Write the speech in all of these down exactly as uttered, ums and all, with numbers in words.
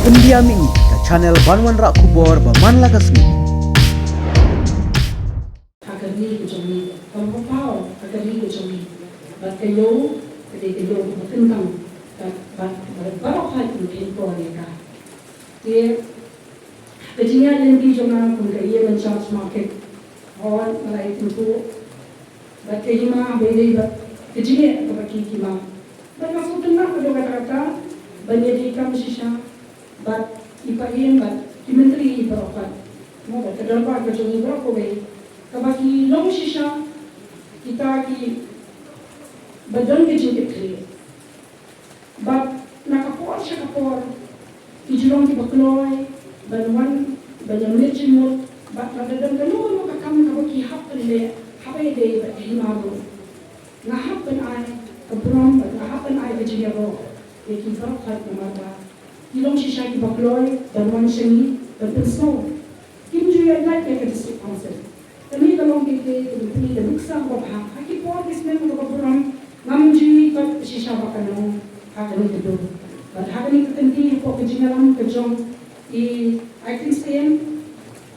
India Mihmih, ka channel ban wanrah khubor ba man la ka sngi. Ha ka ri ka jong ngi, ka paw ha ka ri ka jong ngi. Bad ka ïew, ka dei ka ïew kaba kyntang, ka, bad, bad baroh hi kin kheiñ por ïa ka. Te, ka jingïaid lynti jong nga kum ka E M in charge market, hooid, nga la ïathuh. Bad ka hima ba ïadei bad ka jingeh kaba ki, ki ma. Bad nga sngewtynnat ba don kata kata ban ïadei kam shisha bad i paiem bad ki myntri i baroh pat. Mo, bad ka dorbar ka jong i baroh kawei kaba ki long shisha kita kiba don ka jingkitkhlieh. Bad na ka por sha ka por ki ju long kiba kloi ban wan ban ïamih jingmut bad lada don kano kano ka kam kaba ki hap ban leh haba ïadei bad ka hima ruh. Nga hap ban ai ka burom bad nga hap ban ai ka jingïaroh ïa ki baroh pat namar ba ki long shisha kiba kloi ban wan sha ngi ban pynsngew. Kim ju ïaid lait ïa ka District Council. Kane ka long kaei kaei kaba pynlong da nuksa kaba bha. Ha ki por ki snem kaba burom ngam ju ïohi pat shisha ba kan long ha kane ka dur. Bad ha kane ka kynti hapoh ka jingïalam ka jong i Acting C M,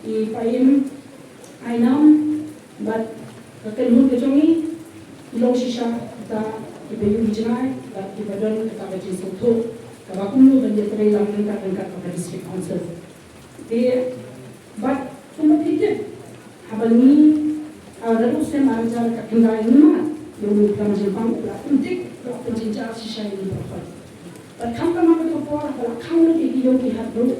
i Paiem Ainam, bad ka kynhun ka jong i, i long shisha kita kiba ïohi jngai bad kiba don kata ka jingsngewthuh kaba kumno ban ïatreilang ryngkat ryngkat bad ka District Council. Te bad kumba phi tip, haba ngi, ah, naduh snem ar hajar khatkhyndai ngi mad ïa une u plang jingpang uba la pyndik, uba la pynjynjar shisha ïa ngi baroh. Bad khamtam ha kata ka por haba la khang lut ïa ki ïew ki hat ruh,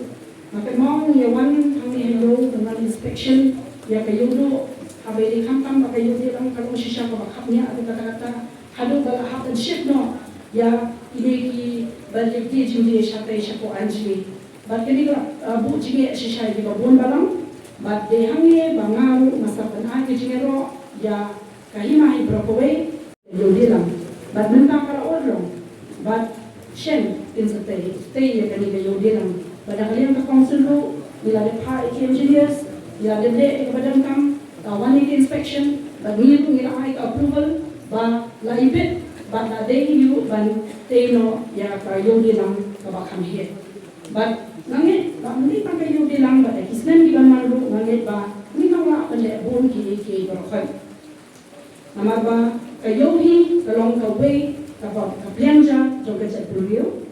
nga kynmaw ngi ïa wan hangne ha ïew ban wan inspection ïa ka Ïewduh, haba ïadei khamtam ba ka Ïewdialang ka long shisha kaba khapngiah ruh katta katta, haduh ba la hap ban shift noh ïa kine kiba leit die jingdie shatei shapoh Anjli. Bad kane ka la, uh, buh jingeh shisha ïa kiba bun balang. Bad dei hangne ba nga ruh nga sdang ban ai ka jingïaroh ïa ka hima hi baroh kawei, Ïewdialang. Bad mynta ka la ot long bad shen kin sa tei, tei ïa kane ka Ïewdialang. Bad na ka liang ka council ruh ngi la dep phah ïa ki engineers, ngi la dep leh ïa kaba donkam, ka wan ïa ka inspection, bad ngi ruh ngi la ai ka approval ba la ibit bad la dei ngi ruh ban tei noh ïa ka Ïewdialang kaba kham heh. Bad nga ngeit ba ym dei tang ka Ïewdialang bad ha ki snem ki ban wan ruh nga ngeit ba ngin nang lah ban leh bun kiei kiei baroh. Namar ba ka Ïew hi ka long kawei kaba ka pliang ja jong ka jaitbynriew.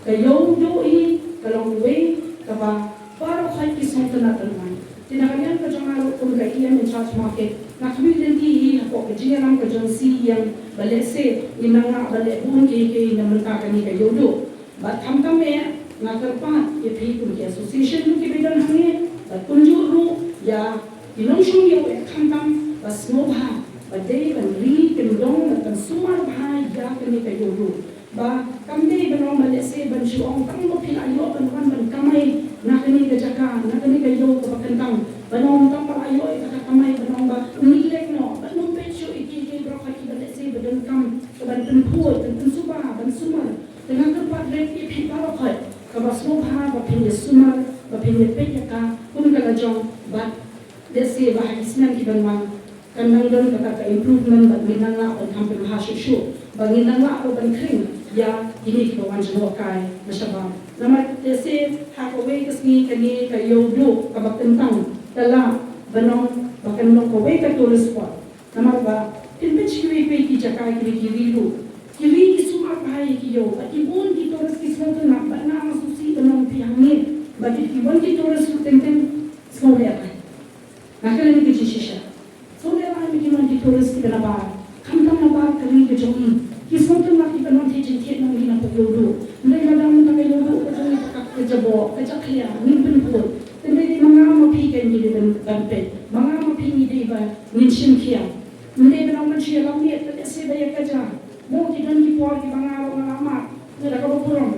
Ka Ïewduh hi ka long kawei kaba baroh hi ki sngewtynnat ban wan. Te na ka liang ka jong nga ruh kum ka E M in charge market, nga khmih lynti hi hapoh ka jingïalam ka jong CEM ba lehse ngin nang lah ban leh bun kiei kiei na mynta kane ka Ïewduh. Bad khamtam eh nga kyrpad ïa phi kum ki association ruh kiba don hangne, bad kumjuh ruh ïa ki nongshong ïew eh khamtam ba sngewbha ba dei ban ri kyndong bad ban sumar bha ïa kane ka Ïewduh. Ba kam dei ban ong ba lehse ban shu ong tang ba phi la ïoh ban wan ban kamai na kane ka jaka, na kane ka ïew kaba kyntang, ban ong tang ba la ïoh ïa kata ka kamai ban ong ba neglect noh, ban ym peit shuh ïa kiei kiei baroh kiba lehse ba donkam, ban pynphut, ban pynsuba, ban sumar. Te nga kyrpad ïa phi baroh hi kaba sngewbha ba phin ïa sumar, ba phin ïa peit ïa ka kum ka la jong, bad lehse ba ha ki snem ki ban wan kan nang don kata ka improvement bad ngin nang lah ban campaign bha shuh shuh ba ngin nang lah ruh ban khring ïa kine kiba wan jngohkai na shabar. Namar lehse ha kawei ka sngi kane ka Ïewduh kaba kyntang ka lah ban ong ba kan long kawei ka tourist spot. Namar ba phin peit sha kiwei kiwei ki jaka kiwei ki ri ruh, ki ri ki sumar bha ïa ki ïew bad ki bun ki tourist ki sngewtynnat bad nga nga sngewsih ban ong ïa phi hangne ba ki, ki wan ki tourist ruh teng teng sngewlehrain. Nga kren ïa ka jingshisha. Sngewlehrain ba ki wan ki tourist kiba nabar, khamtam nabar ka ri ka jong i. Ki sngewtynnat kiba wan thied jingthied na ngi na ka Ïewduh. Hynrei lada mynta ka Ïewduh ka jong i ka, ka jaboh, ka jakhlia, ngim pynphut. Hynrei dei ma nga ma phi kein ngi dei ban, ban peit. Ma nga ma phi ngi dei ba ngin shim khia. Ngi dei ban ong ban shu ïalam miet, lehse ba ïa ka ja. Mo ki don ki por kiba nga ruh nga la mad. Nga da kaba burom.